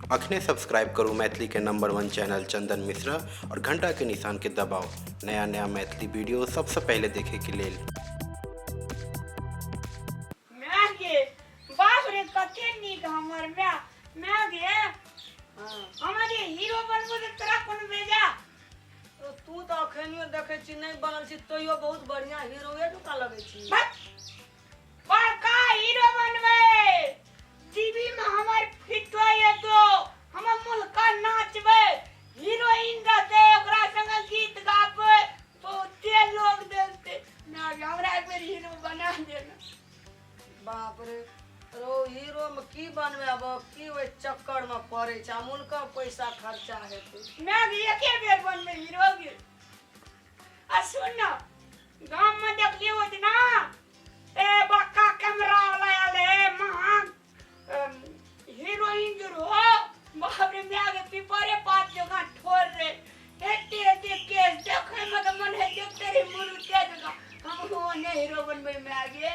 अखने सब्सक्राइब करू मैथिली के नंबर वन चैनल चंदन मिश्रा और घंटा के निशान के दबाव नया नया मैथिली वीडियो सबसे पहले देखे के लेल। माय गे, बाप रे, कते नीक हमर माय। माय गे, हम जे हीरो बनबो तऽ तोरा कोन बेजा? ओ, तू तऽ अखनियो देखै छी नहि बनल छी, तैयो बहुत बढ़िया हीरोए जकाँ लगै छी। बस, बड़का हीरो बनबै, टीवी में हमर फिटो एतो, हम मुल्का नाचबै, हीरोइन रहतै, ओकरा संगे गीत गाबै, बहुते लोग देखतै। ना गे, हमरा एक बेर हीरो बना दे ना। बाप रे, रो हीरो में की बनबेब, की ओहि चक्कर में पड़ै छै, अमूलका पैसा खर्चा हेतै। ना गे, एके बेर बनबै हीरो गे। आ सुन ना, गाम में देखलियो ओतना ए बड़का कैमरा वाला आयल है, महान हीरोइन जो रहो, बाप रे, मैं आगे पिपरे पात जगह ठोर रे, एते एते केस देखे में तो मन है देखते रही मुरुते जगह। हम वो ने हीरो बनबे में आगे।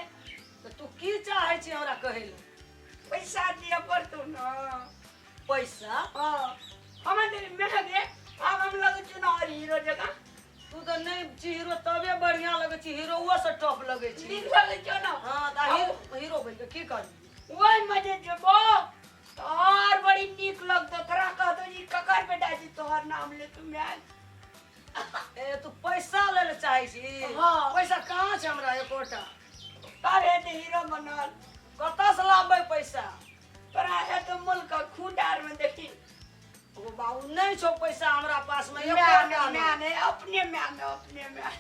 तऽ तू की चाहै छी हमरा कहै लए? पैसा दिया पड़तो ना। पैसा? हाँ, हम मैं आगे अब हम लग चुनाव हीरो जगह। तू तऽ नहि छी हीरो तबे बढ़िया लगै छी, हीरोओ से टॉप लगै छी। नीक लगै छौ ना? हाँ, तऽ हीरो बनि कऽ की करबी? ओहि मे जे जेबो तऽ और बड़ी नीक लगतौ, तोरा कहतौ जी ककर बेटा छी, तोहर नाम लेतौ माय। ए, तू पैसा लै लए चाहै छी? हाँ। पैसा कहाँ छै हमरा एकोटा? तब हेतै हीरो बनल। कतऽ से लाबबै पैसा? तोरा हेतौ मुल्क खूंटार मे देखी। ओ बाबू, नहि छौ पैसा हमरा पास में, एको माय टाका नहि, नहि। माय नहि, अपने माय नहि, अपने माय।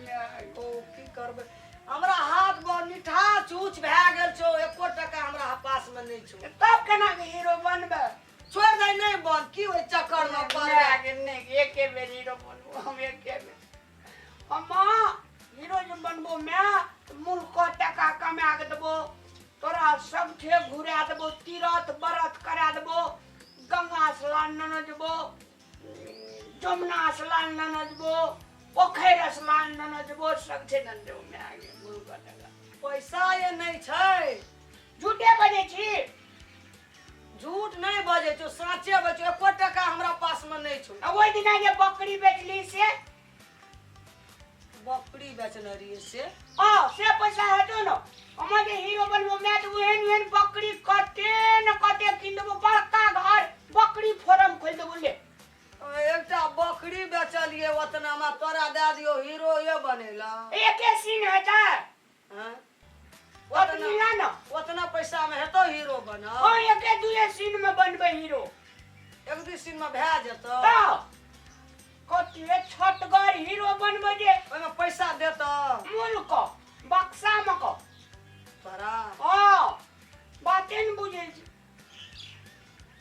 माय। ओ की करबै, हमरा हाथ बड़ निठा चूच भए गेल छौ, एको टका हमरा पास में नहि छौ। तब केना के हीरो बनबै? छोड़ि दे, नहि बन, की ओहि चक्कर में पड़बै? माय गे, नहि, एके बेर हीरो बनबो हम, एके बेर। हम हीरो जे बनबो माय, मुल्क टका कमा के देबो तोरा, सबठे घुरा देबो, तीरथ व्रत करा देबो, गंगा स्नान नेने जेबो, जमुना स्नान नेने जेबो, पोखरि स्नान नेने जेबो, सबठे नेने जेबो माय गे, मुल्क टका। पैसा ये नहि छै। झूठे बजै छी? झूठ नहि बजै छौ, साँचे बजै छौ, एको टका हमरा पास में नहि छौ। आ ओहि दिना जे बकरी बेचली से? बकरी बेचने रहियै से? हाँ, से पैसा हेतौ न। हमर जे हीरो बनबो मैं तऽ ओहन ओहन बकरी कते न कते कीन देबो, बड़का घर बकरी फार्म खोलि देबो ले। एकटा बकरी बेचलियै ओतना मे तोरा दए दियौ हीरो ये बनेला? एके सीन हेतै। हाँ? ओतनी ला न। ओतना पैसा मे हेतौ हीरो बनल? हाँ, एके दुए सीन मे बनबै हीरो। एक दू सीन मे भए जेतौ? तऽ कते छटगर हीरो बनबै जे। ओहिमे पैसा देतौ? मूल क बक्सा मे क। तोरा? हाँ, बाते ने बुझै छी।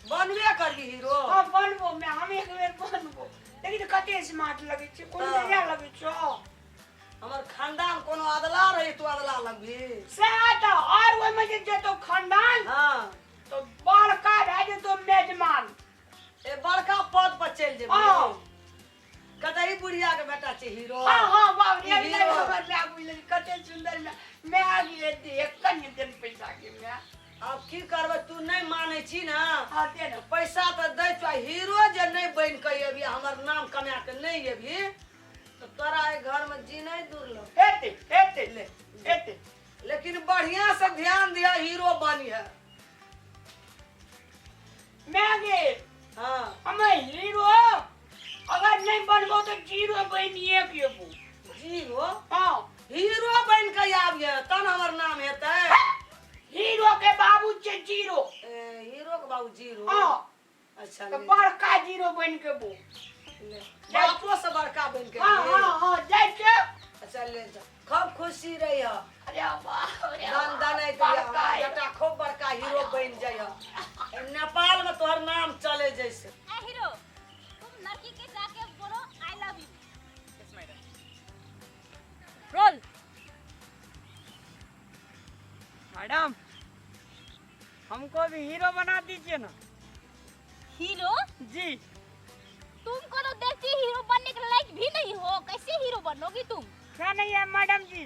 बनबे करबी हीरो? हाँ, बनबो मैं, हम एक बेर बनबो। लेकिन कते स्मार्ट लगै छै, कोन हाँ। बेजा लगै छौ। हमर खानदान कोनो अदला रही, तू अदला लगबी? सएह तऽ, और ओहिमे जे जेतौ खानदान हाँ, तऽ बड़का भए जेतौ मेजमान। ए, बड़का पद पर चलि जेबी। हाँ। कतऽ ई बुढ़िया के बेटा छै हीरो? हाँ हाँ, बाप रे, ई हीरो। हमर माय बुझल कते सुंदर माय। माय गे, दे कनि दिन पैसा के माय। आब की करबै, तू नहि मानै छी ने? हाँ, दे ने। पैसा तऽ दै छौ, हीरो जे नहि बनि कऽ एबही, हमर नाम कमा कऽ नहि एबही, तऽ तोरा एहि घरमे जी नहि दुर्लभ। हेतै, हेतै, ले। हेतै। लेकिन बढ़िया से ध्यान दिया, हीरो बनी है। माय गे। हाँ। हम हीरो अगर नहीं बनबो तो जीरो बनिए के एबो। जीरो? हाँ। हीरो बन के आबिए तब हमर नाम हेतै। हीरो के बाबू छै जीरो। ए, हीरो के बाबू जीरो? हाँ। अच्छा, तो ले। बड़का जीरो बन के एबो। ले। बापो से बड़का बन के। हाँ। एबही? हाँ हाँ, जाइ छै। अच्छा, ले जा, खूब खुशी रही। अरे बाप रे, दान दान बड़का हीरो। बेटा खूब बड़का हीरो बन जाइ, नेपाल में तोहर नाम चले जैसे। ए हीरो, तुम लड़की के जाके बोलो I love you. Yes madam. Roll. Madam, हमको भी हीरो बना दीजिए ना। हीरो? जी। तुमको तो देखती हीरो बनने के लायक भी नहीं हो, कैसे हीरो बनोगी तुम? क्या नहीं है मैडम जी,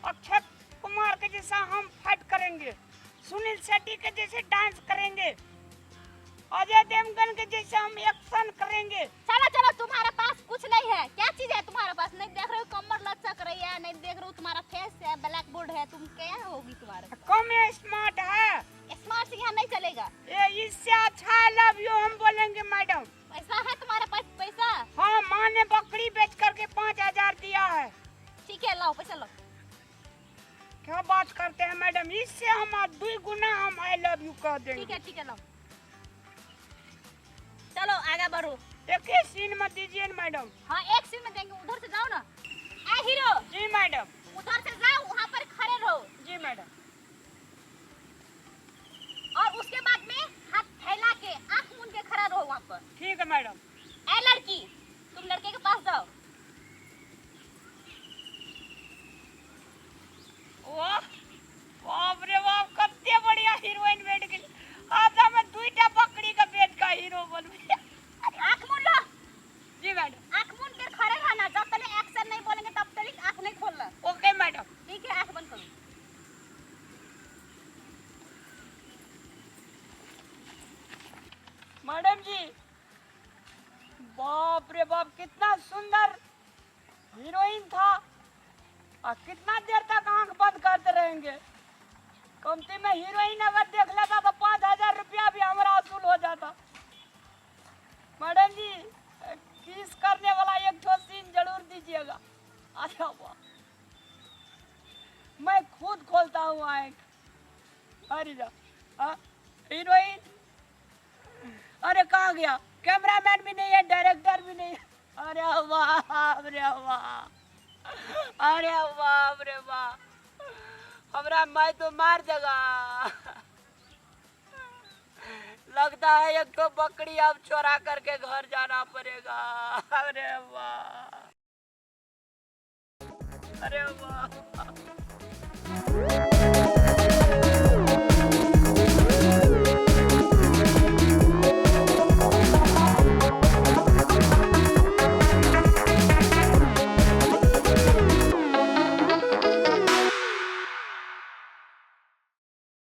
अक्षय कुमार के जैसा हम फाइट करेंगे, सुनील शेट्टी के जैसे डांस करेंगे। अजय देवगन के जैसे हम एक्शन करेंगे। चलो चलो, तुम्हारे पास कुछ नहीं है। क्या चीज है तुम्हारे पास? नहीं देख रहे हो कमर लचक रही है, नहीं देख रहे हो तुम्हारा फेस है ब्लैक बोर्ड है, तुम क्या होगी तुम्हारे? कम स्मार्ट है। स्मार्ट से यहाँ नहीं चलेगा। ये इससे अच्छा I love you हम बोलेंगे मैडम। पैसा है तुम्हारे पास? पैसा? हाँ, माँ ने बकरी बेच करके 5000 दिया है। ठीक है, लाओ पैसा लाओ। क्या बात करते हैं मैडम, इससे हम 2 गुना हम I love you कह देंगे। ठीक है ठीक है, लाओ। चलो आगे बढ़ो। एक ही सीन में दीजिए ना मैडम। हाँ एक सीन में देंगे, उधर से जाओ ना। ए हीरो। जी मैडम। उधर से जाओ, वहाँ पर खड़े रहो। जी मैडम। और उसके बाद में हाथ फैला के आंख मूंद के खड़ा रहो वहाँ पर। ठीक है मैडम। ए लड़की, तुम लड़के के पास जाओ। वाह बाप रे बाप, कते बढ़िया हीरोइन बैठ गई। आधा में 2टा बकरी का बेच का हीरो बन गया। आंख मूंद लो। जी मैडम। आंख मूंद के खड़े रहना, जब तक एक्शन नहीं बोलेंगे तब तक आंख नहीं खोलना। Okay madam. ठीक है, आंख बंद करो। मैडम जी, बाप रे बाप, कितना सुंदर हीरोइन था। और कितना देर तक आंख बंद करते रहेंगे? कमती में हीरोइन अगर देख लेता तो 5000 रुपया भी हमारा वसूल हो जाता। मैडम जी, किस करने वाला एक ठो सीन जरूर दीजिएगा। अच्छा वाह, मैं खुद खोलता हूँ आंख। अरे जा हीरोइन, अरे कहाँ गया? कैमरामैन भी नहीं है, डायरेक्टर भी नहीं है। अरे बाप रे बाप, अरे बाप रे बाप, हमरा मैं तो मार देगा। लगता है एक तो बकरी अब चोरा करके घर जाना पड़ेगा। अरे वाह, अरे वाह।